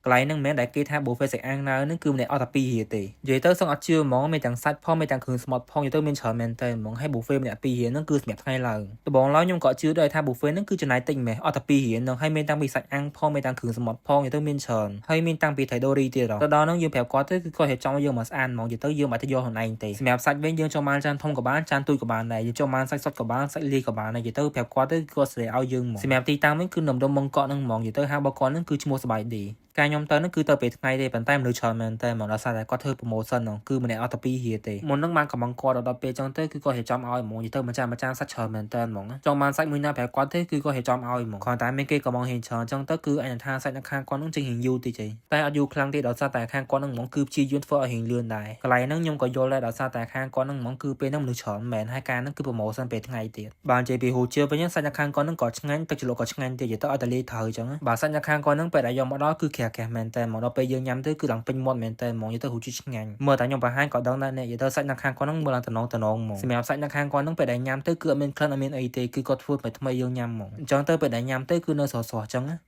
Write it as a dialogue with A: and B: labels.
A: កន្លែងហ្នឹងមិនមែនដែលគេថា buffet សាច់អាំងណៅហ្នឹងគឺម្នាក់អត់តែ2រៀលទេនិយាយទៅសឹងអត់ជឿហ្មងមានទាំងសាច់ផងមានទាំងគ្រឿងសមុទ្រផងនិយាយទៅមានច្រើនមែនតើហ្មងហើយ buffet ម្នាក់2រៀលហ្នឹងគឺសម្រាប់ថ្ងៃឡើងដំបូងឡើយខ្ញុំក៏ជឿដែរថា buffet ហ្នឹងគឺចំណាយតិចម៉េះអត់តែ2រៀលហ្នឹងហើយមានតាំងពីសាច់អាំងផងមានទាំងគ្រឿងសមុទ្រផងនិយាយទៅមានច្រើនហើយមានតាំងពីត្រីដូរីទៀតទៅដល់ហ្នឹងយើងប្រាប់គាត់ទៅគឺគាត់រៀបចំឲ្យយើងមកស្អាតហ្មងនិយាយទៅយើងមិនបាច់ទៅយកខ្លួនឯងទេសម្រាប់សាច់វិញយើងចង់បានចានធំក៏បានចានទូចក៏បានដែរយើងចង់បានសាច់សុទ្ធក៏បានសាច់លាយក៏បានដែរនិយាយទៅប្រាប់គាត់ទៅគឺគាត់ស្រែឲ្យយើងហ្មងសម្រាប់ទីតាំងវិញគឺនៅម្ដុំបឹងកក់ហ្នឹងហ្មងនិយាយទៅហាងរបស់គាត់ហ្នឹងគឺឈ្មោះសបាយឌីការខ្ញុំទៅហ្នឹងគឺទៅពេលថ្ងៃទេប៉ុន្តែមនុស្សច្រើនមែនតើហ្មងដោយសារតែគាត់ធ្វើ promotion ហ្នឹងគឺម្នាក់អត់តែ2រៀលទេមុនហ្នឹងបានកំងគាត់ដល់ពេលចឹងទៅគឺគាត់រៀបចំឲ្យហ្មងនិយាយទៅមួយចានមួយចានសាច់ច្រើនមែនតើហ្មងចង់បានសាច់មួយណាប្រាប់គាត់ទេគឺគាត់រៀបចំឲ្យហ្មងគ្រាន់តែមានគេកំងហ៊ានច្រើនចឹងទៅគឺអញថាសាច់នៅខាងគាត់ហ្នឹងចេញរៀងយូរតិចឯងតែអត់យូរខ្លាំងទេដោយសារតែខាងគាត់ហ្នឹងហ្មងគឺព្យាយាមធ្វើឲ្យរៀងលឿនដែរកន្លែងហ្នឹងខ្ញុំក៏យល់ដែរដោយសារតែខាងគាត់ហ្នឹងហ្មងគឺពេលហ្នឹងមនុស្សច្រើនមែនហើយការហ្នឹងគឺ promotion ពេលថ្ងៃទៀតបាននិយាយពីហូជឿវិញសាច់នៅខាងគាត់ហ្នឹងក៏ឆ្ងាញ់ទឹកជ្រលក់ក៏ឆ្ងាញ់ទៀតនិយាយទៅឲ្យតែលាយត្រូវចឹងបើសាច់នៅខាងគាត់ហ្នឹងពេលដែលយកមកដល់គឺក្រាស់ក្រាស់មែនតើមកដល់ពេលយើងញ៉ាំទៅគឺឡើងពេញមាត់មែនតើហ្មងនិយាយទៅហូជឿឆ្ងាញ់មើលតែខ្ញុំបង្ហាញក៏ដឹងដែរនេះនិយាយទៅសាច់នៅខាងគាត់ហ្នឹងមើលឡើងតំណងតំណងហ្មងសម្រាប់សាច់នៅខាងគាត់ហ្នឹងពេលដែលញ៉ាំទៅគឺអត់មានក្លិនអត់មានអីទេគឺគាត់ធ្វើថ្មីថ្មីយើងញ៉ាំហ្មងអញ្ចឹងទៅពេលដែលញ៉ាំទៅគឺនៅស្រស់ស្រស់ចឹងណា។